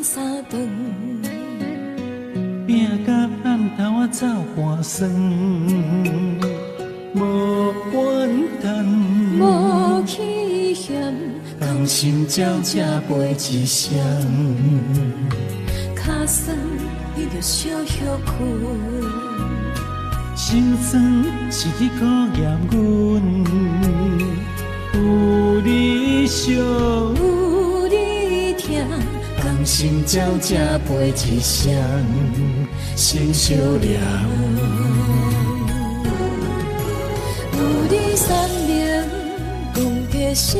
款三頓，拼到暗頭仔走寒酸，無怨嘆，無起嫌，仝心鳥只飛一雙。跤酸你著小歇睏，心酸是去考驗阮，有你惜，有你疼，仝心鳥只飛一雙，心相連。有你三明講家聲，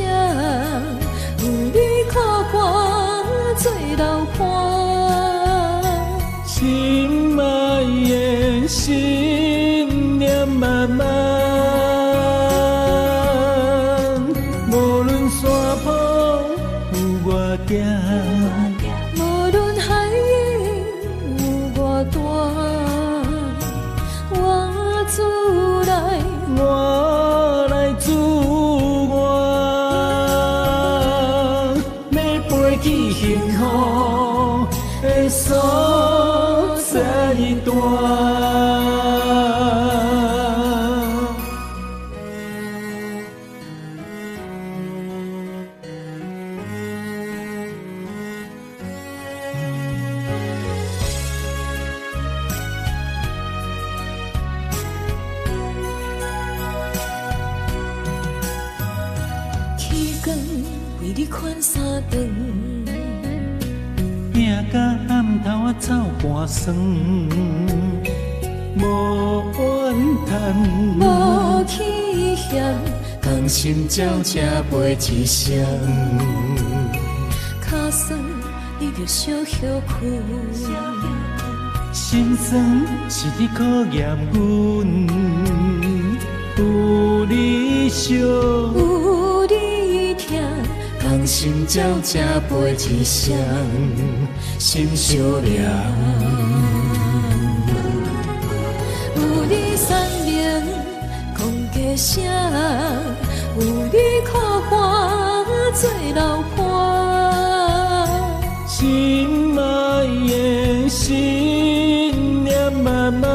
有你苦寒做流伴。心莫言，心念漫漫，無論山坡有偌行，無論海湧有偌大，我自來，我來自我，欲飛去幸福的所在蹛。起光為你款三頓，拼到暗頭仔走寒酸，無怨嘆，無起嫌，仝心鳥只飛一雙。跤酸你著小歇睏，心酸是去考驗阮，有你惜，有你疼，仝心鳥只飛一雙，心相連。有你三明講家聲，有你苦寒做流伴。心莫言，心念漫漫，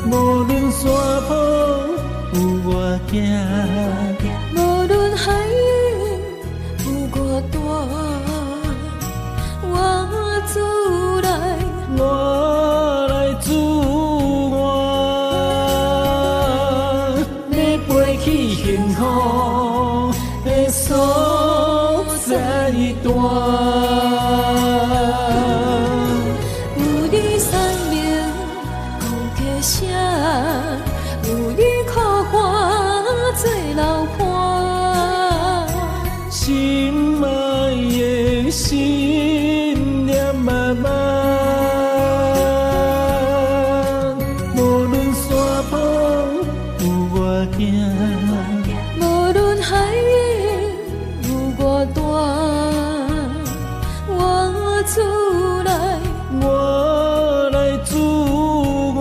無論山坡有偌行，無論海湧有偌大，我自來，我來自我，欲飛去幸福的所在蹛。有你三明講家聲，有你苦寒做流伴。心莫言，心念漫漫，無論山坡有偌行，無論海湧有偌大，我自來，我來自我，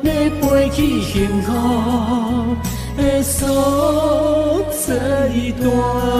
欲飛去幸福的所在蹛。